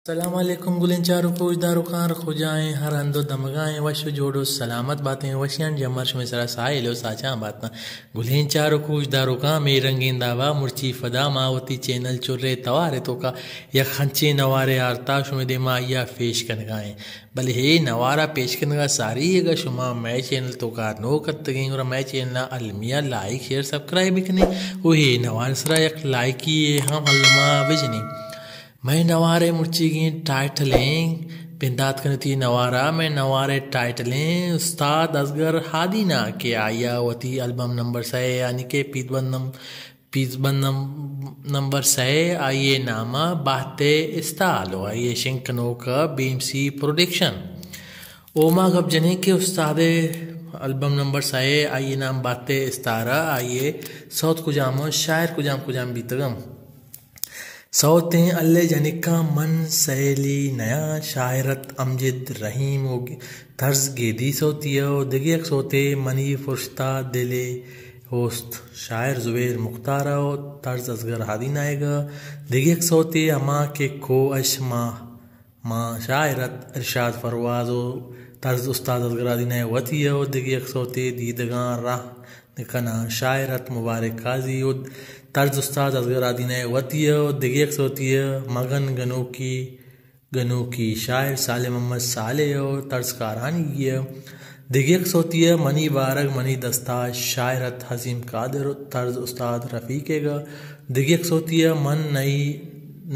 السلام علیکم گلیں چاروک و گوشداروکاں، ہر کجا ایں، ہر ہند و دمگا ایں، وش و جوڑ و سلامت باتیں، وشیانی جمر شمے سرا ساہیل و ساچان باتاں۔ گلیں چاروک و گوشداروکاں، مے رنگیں دابا مرچی فدا ما وتی چینل چرے توارے توکا یک ہنچیں نوارے آرتا شمے دیما آئیا پیش کنگا ایں۔ بلے ہے نوارا پیش کنگا ساری اگا شما مئے چینل توکا نوک اتگیں گڑا مئے چینلا المی ءَ لائک، شیئر، سبسکرائب بکنیں و ہے نوار سرا یک لائکی ہم الما بجنیں۔ مئے نوارے مرچیگیں ٹائٹل ایں، بندات کنتی نوارا، مئے نوارے ٹائٹل ایں استاد اصغر ہادینا کہ آئیا وتی البم نمبر سئے یعنی کہ پیت بند نم-، پیت بند نم-، نمبر سئے آئیے ناما بہتے استال و آئیے شنگ کنوک بی ایم سی پروڈکشن۔ او ما گپ جنیں کہ استاد البم نمبر سئے آئیے نام بہتے استارا آئیے سوت کجام و شاعر کجام کجام بیتگم۔ سوتیں اللہ جنکاں من سیلی نیاں، شاعرت امجد رحیم و طرز گیدی سوتی و دگہ یک سوتے منی فرشتہ دلے ہوست، شاعر زبیر مختار و طرز اصغر ہادی نائگا، دگہ یک سوتے ہما کہ کو اش ماہ ماں، شاعرت ارشاد پرواز و طرز استاد اصغر ہادی نئے وتی و دگہ یک سوتے دیدگاں راہ نکناں، شاعرت مبارک قاضی و طرز استاد اصغر ہادی نئے وتی و دگہ یک سوتی مگن گنوکی، گنوکی، شاعر صالح محمد صالح و طرز کارانی گی دگہ یک سوتی منی بارگ منی دستا، شاعرت حسیم قادر و طرز استاد رفیق گا، دگہ یک سوتی من نئی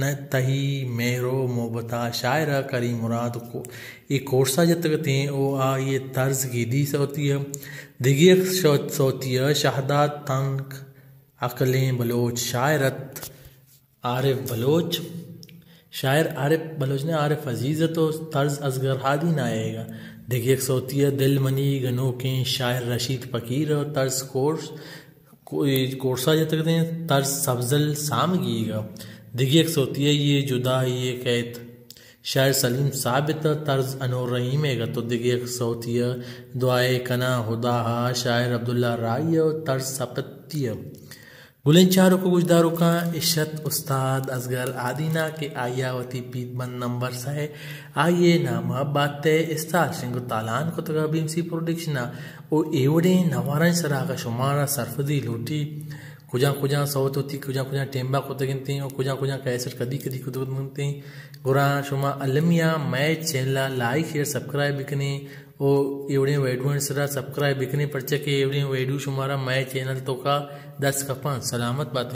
نہ تہی مہر و محبتا، شاعر کریم مراد کو-، اے کورسا جتگتیں و آئی طرز گیدی سوتی۔ دگہ یک شو-، سوتی شہداد تنک عقلیں بلوچ، شاعرت عارف بلوچ، شاعر عارف بلوچ نے عارف عزیز تو طرز اصغر ہادی نائے گا۔ دگہ یک سوتی دل منی گنوکیں، شاعر رشید فقیر و طرز کورس کو-، اے کورسا جتگ دیں طرز سبزل سامگی گا۔ دگہ یک سوتی یہ جدائی کیت، شاعر سلیم ثابت، طرز انور رحیم گا تو دگہ یک سوتی دعائے کنا خدا ہا، شاعر عبداللہ رائی و طرز سپتی۔ گلیں چاروک و گوشداروکاں، اشت استاد اصغر ہادینا کہ آئیا وتی پیت بند نمبر سئے آئیے ناما بہتے استال شنگ و تالان کتگا بی ایم سی پروڈکشنا۔ او اے وڑیں نوارانی سرا اگاں شمارا سرپدی لوٹی، کجا کجا سوت وتی کجا کجا ٹیمبا کتگ انتیں او کجا کجا کیسٹ کدی کدی کتگ انتیں، گڑا شما المیا مئے چینلا لائک، شیئر، سبسکرائب بکنیں او اے وڑیں ویڈیوانی سرا سبسکرائب بکنیں، پرچہ کہ اے وڑیں ویڈیو شمارا مئے چینل توکا دست کپاں۔ سلامت باتیں۔